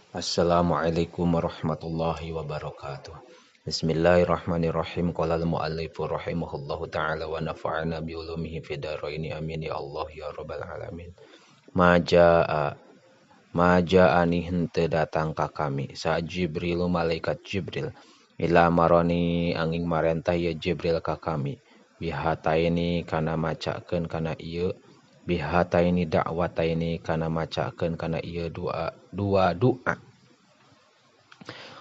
Assalamualaikum warahmatullahi wabarakatuh. Bismillahirrahmanirrahim. Qala al-muallifu rahimahullahu ta'ala wa nafa'ana bi ulumihi fid dharain. Amin ya Allah ya rabbal alamin. Maja'ani henteu datang ka kami sa Jibrilu malaikat Jibril ila maroni angin marentah ya Jibril ka kami bihataini kana macakeun kana ieu bihataini da'wataini kana macakeun kana ieu dua doa.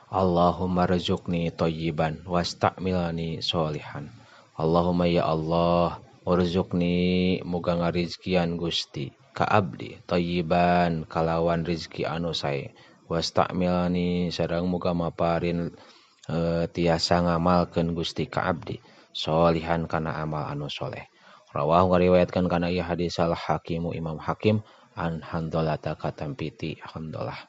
Allahumma rzuqni thayyiban wasta'milni sholihan. Allahumma ya Allah urzuqni muga ngarizkian Gusti ka abdi thayyiban kalawan rizki anu sae, wasta'milni sareng muga maparin tiasa ngamalkeun Gusti ka abdi sholihan kana amal anu soleh. Rawahu ngariwayatkeun kana ieu hadis al Hakimu Imam Hakim an Handalata katampiti Handalah.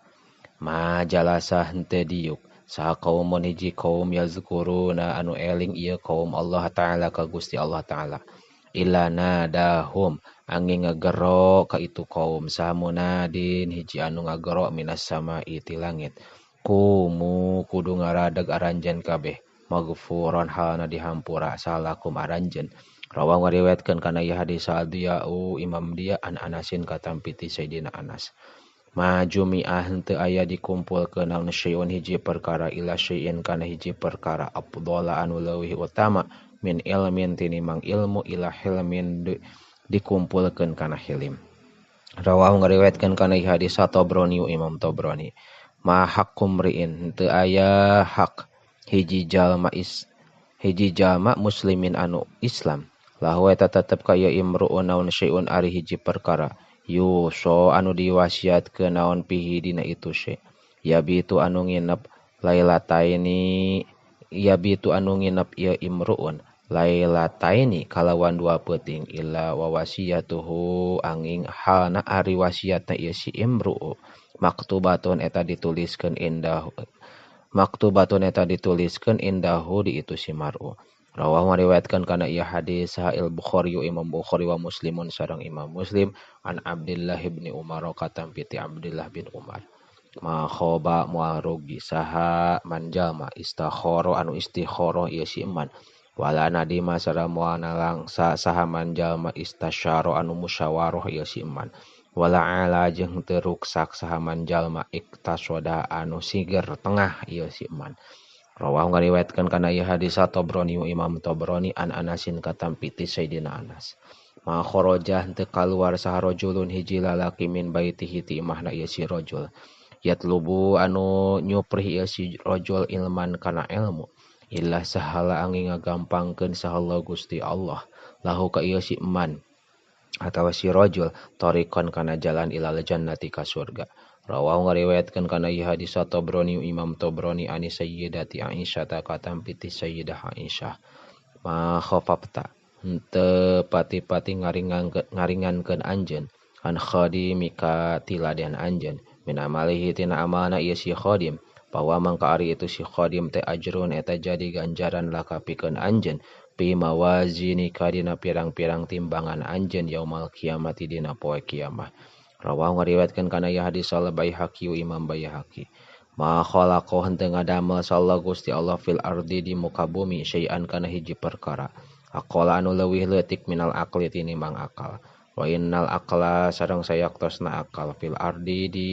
Ma jalasa henteu diuk saha kaumun hiji kaum yazkuruna anu eling ieu kaum Allah Ta'ala ka Gusti Allah Ta'ala illa nadahum angin ngagero ka itu kaum saha munadin hiji anu ngagero minas sama'i ti langit kumu kudu ngaradeg aranjeun kabeh maghfuron halna dihampura salakum aranjeun. Rawahu ngariwayatkeun kana ieu hadis Al-Diya'u Imam Dia an Anasin katampiti Sayyidina Anas. Majumi'ah henteu aya dikumpulkeun naon syai'un hiji perkara ila syai'in kana hiji perkara afdhala anu leuwih utama min ilmin tinimang ilmu ila hilmin dikumpulkeun kana hilim. Rawahu ngariwayatkeun kana ieu hadis Tabrani Imam Tabrani. Ma haqqum ri'in henteu aya hak hiji jalma hiji jalma muslimin anu Islam lahu eta tetep ka ieu imru'un naon syai'un ari hiji perkara yuso anu diwasiatkeun naon pihi dina itu syai yabitu anu nginep lailataini yabitu anu nginep ieu imru'un lailataini kalawan dua peuting illa wa wasiyatuhu angin halna ari wasiatna ieu si imru'u maktubatun eta dituliskeun indah maktubatun eta dituliskeun indahu di itu si mar'u. Rawahu ngariwayatkeun kana ieu hadis Sahih Bukhari Imam Bukhari wa Muslimun sareng Imam Muslim an Abdullah bin Umar katampiti Abdullah bin Umar. Ma khoba moal rugi saha man jalma istakhara anu istikhara ieu si iman wala nadima sareng moal nalangsa saha man jalma istasyara anu musyawarah ieu si iman wala ala jeung teu ruksak saha man jalma iktasoda anu siger tengah ieu si iman. Rawahu ngariwayatkeun kana ieu hadis Tabrani Imam Tabrani an Anasin katampiti Sayyidina Anas. Ma kharaja henteu kaluar saha rajulun hiji lalaki min baitihi ti imahna ieu si rajul yatlubu anu nyuprih ieu si rajul ilman kana ilmu illa sahala angin ngagampangkeun saha Allah Gusti Allah lahu ka ieu si iman atawa si rajul tariqan kana jalan ilal jannati ka surga. Rawahu ngariwayatkeun kana ieu hadis Tabrani Imam Tabrani ani Sayyidati Aisyah ta katampiti Sayyidah Aisyah. Ma khafafta henteu pati-pati ngaringankeun anjeun an khadimika tiladean anjeun min amalihi tina amalna ieu si khadim bahwa mangka ari itu si khadim teh ajrun eta jadi ganjaran laka pikeun anjeun pi mawazinika dina pirang-pirang timbangan anjeun yaumal kiamati dina poe kiamah. Rawahu ngariwayatkeun kana ieu hadis Al Baihaqi Imam Baihaqi. Ma khalaqa henteu ngadamel sallallahu Gusti Allah fil ardi di muka bumi syai'an kana hiji perkara aqala anu leuwih leutik minal aqli tinimang akal wa innal aqla sareng sayaktosna akal fil ardi di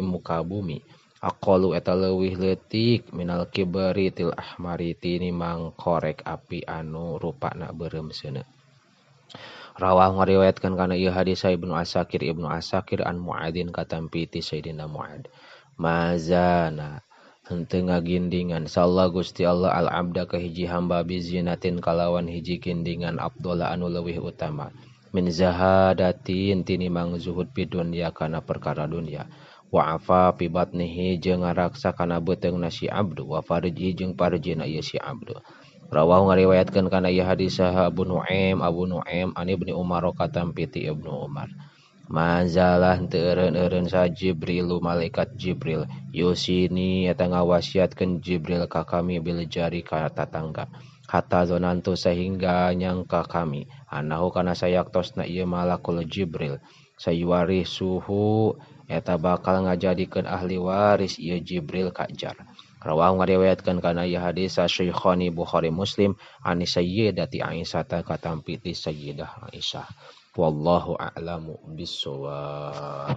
muka bumi aqalu eta leuwih leutik minal kibri til ahmari tinimang korek api anu rupana beureum seuneu. Rawahu ngariwayatkeun kana ieu hadis Ibnu Asakir an Muadin katampiti Sayyidina Muad. Mazana henteu ngagindingan sallallahu Gusti Allah al abda ka hiji hamba bizinatin kalawan hiji gindingan abdullah anu leuwih utama min zahadatin tinimang zuhud fi dunya kana perkara dunya wa afa fi batnihi jeung ngaraksa kana beuteungna si abdu wa farji jeung parjina ieu si abdu. Rawahu ngariwayatkeun kana ieu hadis Abu Nuaim an Ibnu Umar katampiti Ibnu Umar. Mazalah henteu eureun-eureun sa Jibrilu malaikat Jibril yusini eta ngawasiatkeun Jibril ka kami bil jari ka tatangga hatta zonantu sehingga nyangka kami anahu kana sayaktosna ieu malakul Jibril sayuwari suhu Eta bakal ngajadikeun ahli waris ieu Jibril ka Jar. Rawahu ngariwayatkeun kana ieu hadis Syekhani Bukhari Muslim an Sayyidati Aisyah katampi ti Sayyidah Aisyah. Wallahu a'lamu bissawab.